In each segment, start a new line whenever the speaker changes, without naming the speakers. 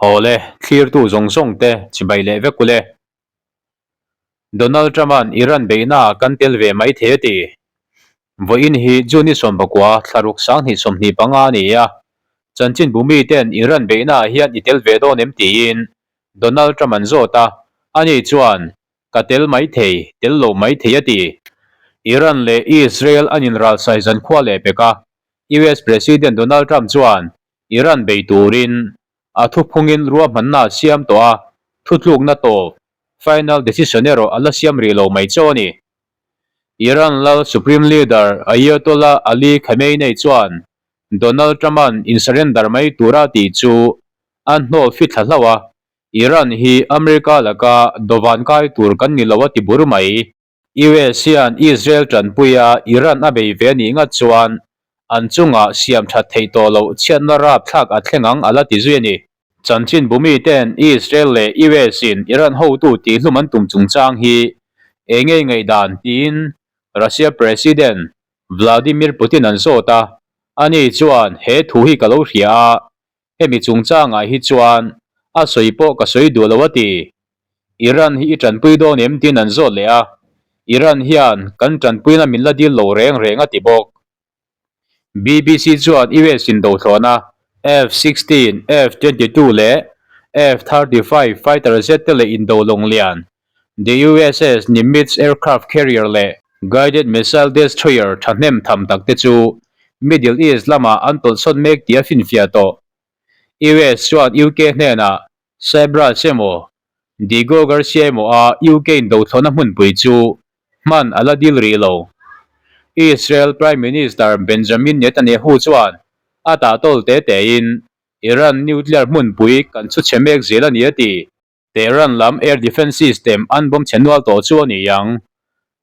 Haw le, thlirtu zawng zawng te chibai leh vek ule. Donald Trump-a'n Iran beihnaah kan tel ve mai thei a ti. Vawiin hi June ni sawmpakua thlaruk 2025 a ni a, chanchinbu miten Iran beihnaah hian i tel ve dawn em tiin Donald Trump an zawt a, ani chuan ka tel mai thei, tel lo mai thei a ti. Iran leh Israel an inralsai zankhua leh pek a, US President Donald Trump chuan Iran bei turin a thuphungin ruahmanna a siam tawh a, thutlukna tawp, final decision, erawh a la siam rih lo mai chauh a ni. Iran lal Supreme Leader Ayatollah Ali Khamenei chuan Donald Trump-a'n in-surrender mai tura a tih chu a hnawl fithla hlauh a, Iran hi America laka dawvan kai tur kan ni lo a ti bur mai. US hian Israel tanpuia Iran a bei ve anih ngat chuan an chungah siam that theih tawh loh chhiatna rapthlak a thleng ang a la ti zui a ni. Chanchin bumi ten Israel leh US in Iran hotu tihhlum an tum chungchang hi eng nge ngaihdan tiin Russia President Vladimir Putin an zawt a, ani chuan he thu hi ka lo hria a, Hemi chungchangah hi chuan a sawi pawh ka sawi duh lo a ti. Iran hi i tanpui dawn em tiin an zawt leh a, Iran hian kan tanpuina min la dil lo reng reng a ti bawk. BBC chuan US in dothlawhna F-16, F-22 leh F-35 fighter jet te leh indo lawng lian The USS Nimitz aircraft carrier leh guided missile destroyer thahnem tham tak te chu Middle East lamah an tawlhsawn mek tih a finfiah tawh. US chuan UK hnenah Cyprus emaw, Diego Garcia emaw a UK in dothlawhna hmunpui chu hman a la dil rih lo. Israel Prime Minister Benjamin Netanyahu chuan a tahtawl te tein Iran nuclear hmunpui kan chhu chhe mek zel a ni a ti. Tehran lam air defence system an bomb chhe nual tawh chu a ni ang.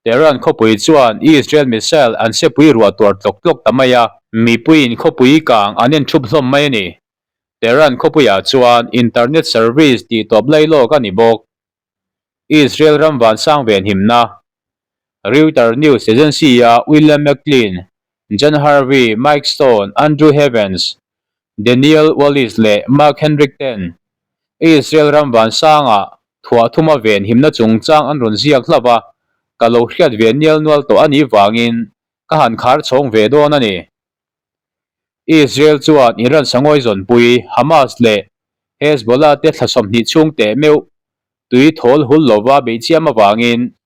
Tehran khawpui chuan Israel missile an sepui ruah tuar tlawk tlawk ta mai a. Mipuiin khawpui kang an en thup hlawm mai a ni. Tehran khawpuiah chuan internet service tih tawp lai lawk a ni bawk. Israel ram vansang venhimna Reuter news agency-a William McLean, John Harvey, Mike Stone, Andrew Havens, Daniel Wallis leh Mark Hendrick ten Israel ram vansangah thuah thuma venhimna chungchang an rawn ziak hlauh a, ka lo hriat ve nial nual tawh a nih vangin ka han khar chhawng ve dawn a ni. Israel chuan Iran sangawi zawnpui Hamas leh Hezbollah te thla 20 chhung teh meuh tui thawl hul lova beihchiam avangin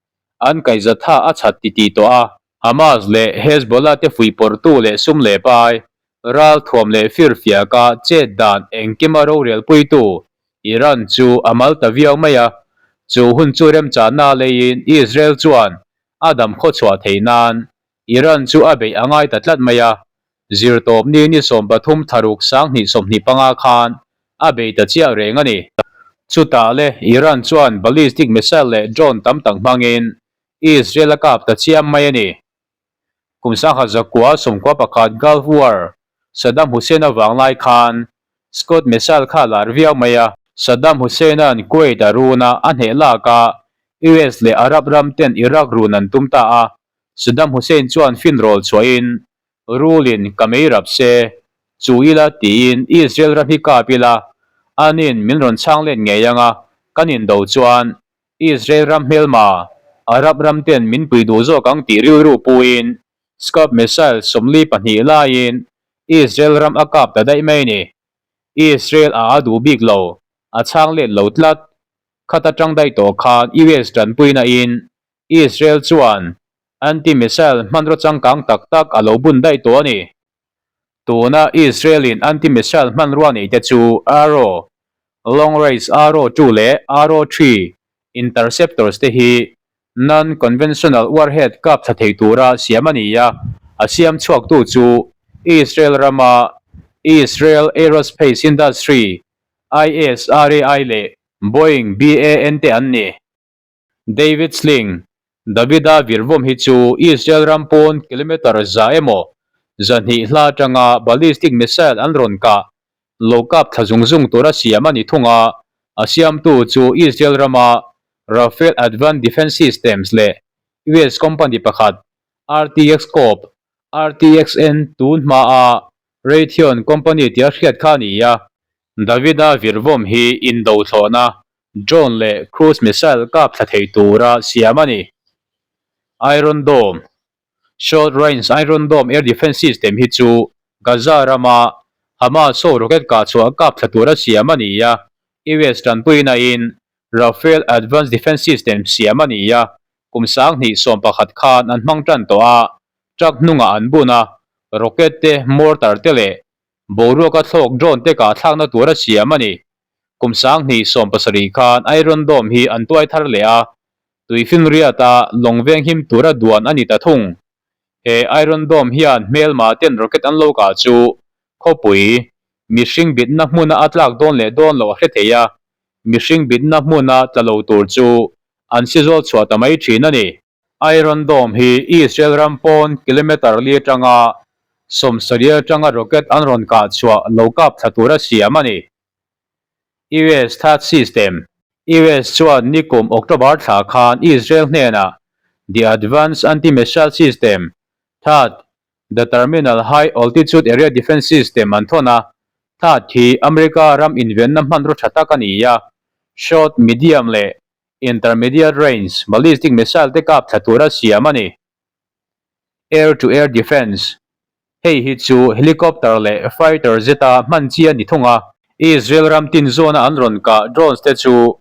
an kaihzatha a chhat titih tawh a. Hamas leh Hezbollah te fuihpawrhtu leh sum leh pai, ralthuam leh firfiaka chet dan engkima rorelpuitu Iran chu a mal ta viau mai a, chu hun chu remchanna leiin Israel chuan a dam khawchhuah theih nan Iran chu a beih a ngai ta tlat mai a, zirtawpni ni 13 tharuk 2025 khan a bei ta chiah reng a ni. Chutah le Iran chuan ballistic missile leh drone tam tak hmangin Israel a kap ta chiam mai a ni. Kum 1991 Gulf War, Saddam Hussein avang lai khan Scud missile kha a lar viau mai a. Saddam Hussein-a'n Kuwait a run a, a hneh lak a, US leh Arab ram ten Iraq run an tum ta a. Saddam Hussein chuan fin rawl chhuahin, Rulin ka mei rap se, chu ila tiin Israel ram hi kap ila, anin min rawn chhang let ngei ang a, kan indo chuan Israel ram hmelma, Arab ram ten min pui duh zawk ang tih rilru puin Scud missile 42 laiin Israel ram a kap ta daih mai a ni. Israel a a duh bik lo, a chhang let lo tlat. Khat atang daih tawh khan US tanpuina in Israel chuan anti-missile hmanraw changkang tak tak a lo bun daih tawh a ni. Tuna Israel in anti-missile hmanrua nei te chu Arrow, Long Range Arrow 2 leh Arrow 3 interceptors te hi non-conventional warhead kap thla thei tura siam a ni a, a siam chhuaktu chu Israel rama Israel Aerospace Industry, ISRAI, leh Boeing BAN te an ni. David Sling, Davida virvawm hi chu Israel ram pawn kilometre 100 emaw 200 hla atanga ballistic missile an rawn kah lo kap thla zung zung tura siam a ni thung a, a siamtu chu Israel rama Rafael Advanced Defence Systems leh US company pakhat RTX Corp, RTXN tun hmaa Raytheon company tia hriat kha a ni a. Davida virvawm hi indo thlawhna drone leh cruise missile kap thla thei tura siam a ni. Iron Dome, Short Range Iron Dome air defence system hi chu Gaza rama Hamas ho rocket kah chhuah kap thla tura siam a ni a, US tanpuina in Rafael Advanced Defence System siam a ni a, kum 2011 khan an hmang tan tawh a, truck hnungah an bun a, rocket te, mortar te leh Boruaka thlawk drone te kah thlakna tura siam a ni. Kum 2017 khan Iron Dome hi an tuai thar leh a, tuifinriata lawng veng him tura duan a ni ta thung. He Iron Dome hian hmelma ten rocket an lo kah chu khawpui, mihring bitna hmuna a tlak dawn leh dawn loh a hre thei a, mihring bitna hmuna tla lo tur chu an si zawl chhuah ta mai thin a ni. Iron Dome hi Israel ram pawn kilometre li atanga 70 atanga rocket an rawn kah chhuah lo kap thla tura siam a ni. US THAAD system, US chuan nikum October thla khan Israel hnenah The Advanced Anti-Missile System, THAAD, The Terminal High Altitude Area Defense System an thawn a, THAAD hi America ram invenna hmanraw tha tak a ni a, short, medium leh Intermediate range ballistic missile te kap thla tura siam a ni. Air to air defence, Hei hi chu helicopter leh fighter jet a hman chi a ni thung a. Israel ram tin zawna an rawn kah drones te chu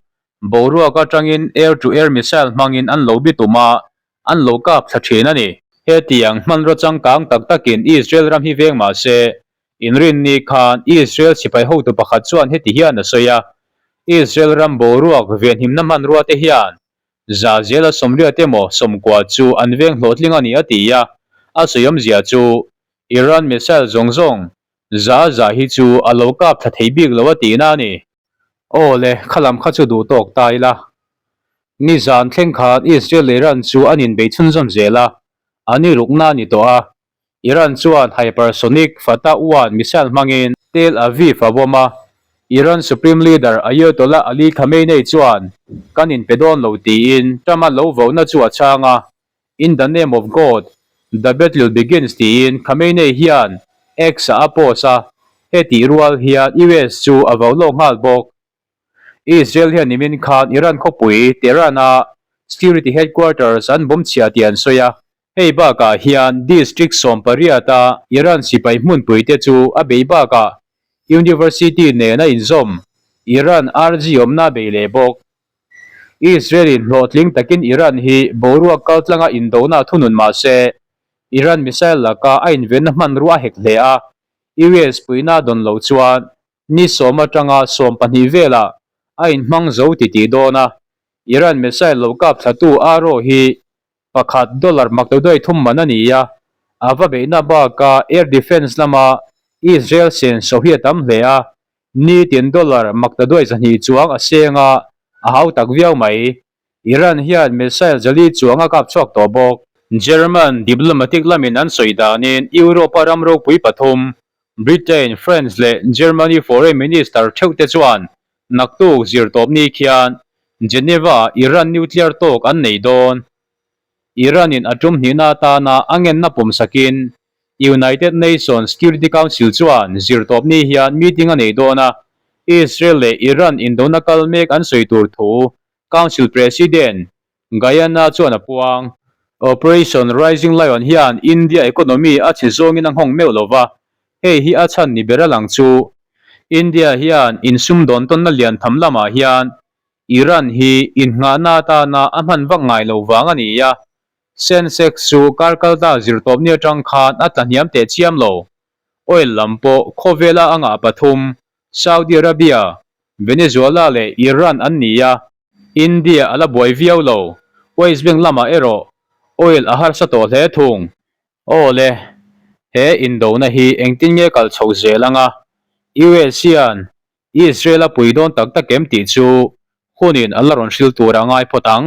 boruak atangin air to air missile hmangin an lo bitum a, an lo kap thla thin a ni. Hetiang hmanraw changkang tak takin Israel ram hi veng mah se, Inrinni khan Israel sipai hotu pakhat chuan heti hian a sawi a, Israel ram boruak venhimna hmanrua te hian za zela 80 emaw 90 chu an veng hlawhtling a ni a ti a, a sawi awmzia chu Iran missile zawng zawng za za hi chu a lo kap thla thei bik lo a tihna a ni. Aw le, khalam kha chu duh tawk ta ila. Nizan thleng khan Israel leh Iran chu an inbei chhunzawm zel a, an irukna a ni tawh a, Iran chuan hypersonic Fatah 1 missile hmangin Tel Aviv a bawm a, Iran Supreme Leader Ayatollah Ali Khamenei chuan kan inpe dawn lo tiin Trump-a lo vohna chu a chhang a, In the name of God, the battle begins tiin Khamenei hian X-ah a post a, hetih rual hian US chu a vo lawk nghal bawk. Israel hian nimin khan Iran khawpui Tehran-a security headquarters an bawm chhia tih an sawi a, Hei bakah hian District 18-a Iran sipai hmunpui te chu a bei bakah University nen a inzawm Iran RG awmna a bei leh bawk. Israel-in hlawhtling takin Iran hi boruak kaltlanga indona a thunun mah se, Iran missile laka a invenna hmanrua a hek hle a, US puihna a dawn loh chuan ni 10 atanga 12 velah a inhmang zo titih dawn a, Iran missile lo kap thlatu Arrow hi pakhat dollar maktaduai thum man a ni a, a va beihna baka air defence lama Israel senso hi a tam hle a, nitin dollar maktaduai 200 chuang a seng a, a hau tak viau mai. Iran hian missile 400 chuang a kap chhuak tawh bawk. German diplomatic lamin an sawi danin Europe-a ram ropui pathum, Britain, France leh Germany foreign minister theuh te chuan Naktuk zirtawpni khian Geneva-ah Iran nuclear talk an nei dawn. Iran-in a tum hnihna atana a ngenna pawm sakin United Nations Security Council chuan zirtawpni hian meeting a nei dawn a, Israel leh Iran indona kal mek an sawi tur thu Council President Guyana chuan a puang. Operation Rising Lion hian India economy a chhe zawngin a nghawng meuh lo va, hei hi a chhan ni ber a lang chu. India hian insumdawn tawnna lian tham lamah hian Iran hi innghahna atana a hman vak ngai lo vang a ni a, Sensex chu kar kalta zirtawpni atang khan a tla hniam teh chiam lo. Oil lam pawh khawvela a ngah pathum, Saudi Arabia, Venezuela leh Iran an ni a, India a la buai viau lo, West Bank lamah erawh oil a harsa tawh hle thung. Aw le, he indona hi engtin nge kal chho zel anga US hian Israel a pui dawn tak tak em tih chu hunin a la rawn hril tur a ngai phawt ang.